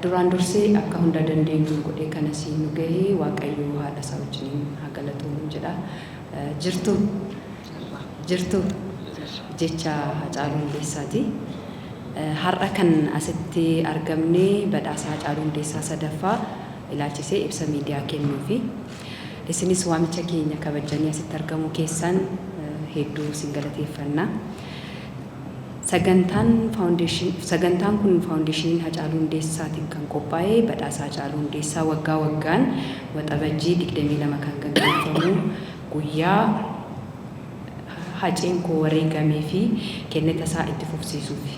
Duraan dursee akka hunda dandeenyu godhee kana siin nu gahee Waaqayyo haadha isaa wajjiniin haa galatoomu jedha. Jirtu jirtu jecha Hacaaluu Hundeessaati. Har'a kan asitti argamne badhaasa Hacaaluu Hundeessaa sadaffaa ilaalchisee ibsa miidiyaa kennuufi. Isinis waamicha keenya kabajjanii asitti argamuu keessan hedduu isin galateeffanna. Sagantaan Foundation Sagantaan kun Faawundeeshiniin Hacaaluu Hundeessaatiin kan qophaa'e badhaasa Hacaaluu Hundeessaa waggaa waggaan Waxabajjii 22 kan gaggeeffamu guyyaa Haceen koo wareegamee fi kenneta isaa itti fufsiisuufi.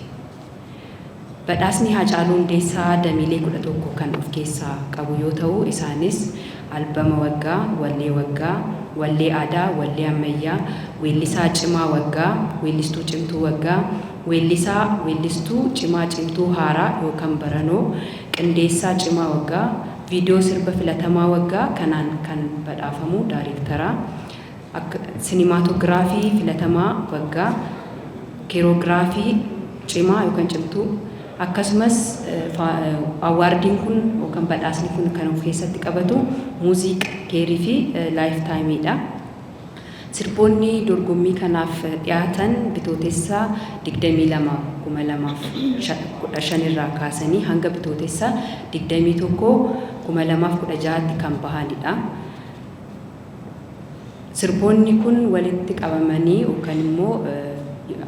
Badhaasni Haacaaluu Hundeessaa dameelee 11 kan of keessaa qabu yoo ta'u, isaanis, Albama Waggaa, Wallee Waggaa, Wallee Aadaa, Wallee Ammayyaa, Weellisaa Cimaa Waggaa, Weellistuu Cimtuu Waggaa, Weellisaa, Weellistuu Cimaa Cimtuu Haaraa yookan Baranoo, Qindeessaa Cimaa Waggaa, Viidiyoo Sirba Filatamaa Waggaa kanaan kan badhaafamu Daarektara Sinimaatogiraafii filatamaa waggaa, keeroogiraafii cimaa yookan cimtuu, akkasumas awwaardiin kun yookan badhaasni kun kan of keessatti qabatu muuziiq keerii fi laayif taayimiidha. Sirboonni dorgommii kanaaf dhiyaatan Bitootessa 22, 2015 irraa kaasanii hanga Bitootessa 21, 2016tti kan bahanidha. Sirboonni kun walitti qabamanii yookaan immoo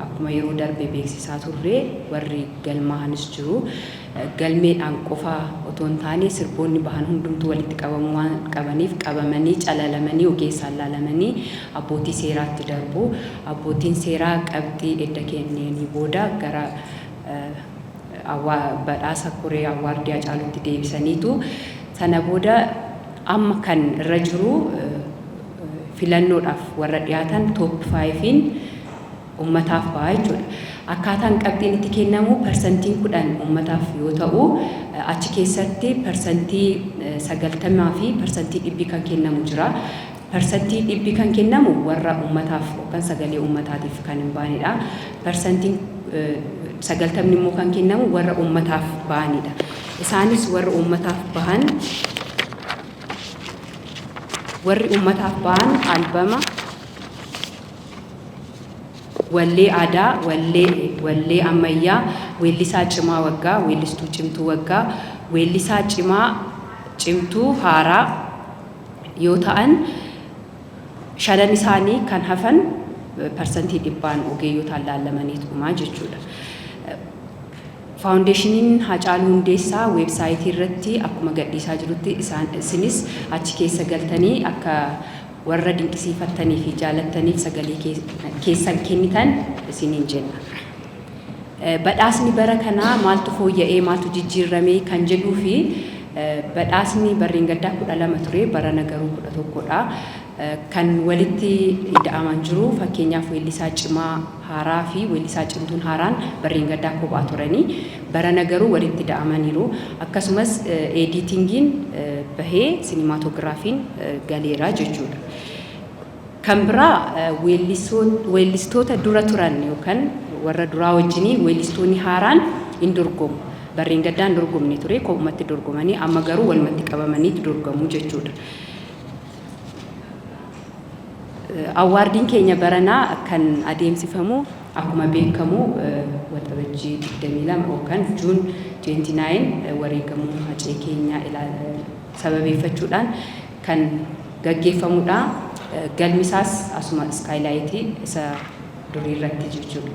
akkuma yeroo darbe beeksisaa turre warri galmaahanis jiru. Galmeedhaan qofa otoo hin taane sirboonni bahan hundumtuu walitti qabamuu waan qabaniif qabamanii calalamanii ogeessaan laalamanii abbootii seeraatti darbu. Abbootiin seeraa qabxii edda kenneenii booda gara badhaasa koree awwaardii Hacaaluutti deebisaniitu sana booda Amma kan irra jiru filannoodhaaf warra dhiyaatan top 5n ummataaf ba'a jechuudha. Akkaataan qabxiin itti kennamu parsantiin 10 ummataaf yoo ta'u, achi keessatti parsantii 90 fi parsantii dhibbi kan kennamu jira. Parsantii dhibbi kan kennamu warra ummataaf yookaan sagalee ummataatiif kan hin baanedha. Parsantiin sagaltamni immoo kan kennamu warra ummataaf ba'anidha. Isaanis warra uummataaf bahan warri uummataaf bahan albama wallee aadaa, wallee wallee ammayyaa, weellisaa cimaa waggaa, weellistuu cimtuu waggaa, weellisaa cimaa cimtuu haaraa yoo ta'an shanan isaanii kan hafan parsantii dhibbaan ogeeyyotaan laallamanii dhumaa jechuudha. Faawundeeshiniin Haacaaluu Hundeessaa weebsaayitii irratti akkuma gadhiisaa jirutti isaan isinis achi keessa galtanii akka warra dinqisiifattanii fi jaalattaniif sagalee keessan kennitan isiniin jenna. Badhaasni bara kanaa maaltu fooyya'ee maaltu jijjiirrame kan jedhuu fi badhaasni barreengaddaa 12 ture barana garuu 11dha. Kan walitti ida'aman jiru fakkeenyaaf weellisaa cimaa haaraa fi weellisaa cimtuun haaraan barreengaddaa kophaa turanii barana garuu walitti ida'amaniiru. Akkasumas eediitingiin bahee sinimaatoogiraafiin galeera jechuudha. Kan biraa weellistoota dura turan yookaan warra duraa wajjiniin weellistoonni haaraan hin dorgomu. Barreengaddaa hin dorgomne ture kophumatti dorgomanii amma garuu walumatti qabamaniitu dorgomu jechuudha. Awwaardiin keenya baranaa kan adeemsifamu akkuma beekamu Waxabajjii 22 yookaan Juun 29 wareegamuu Hacee keenyaa sababeeffachuudhaan kan gaggeeffamudha. Galmi isaas asuma iskaaylaayitii isa durii irratti jechuudha.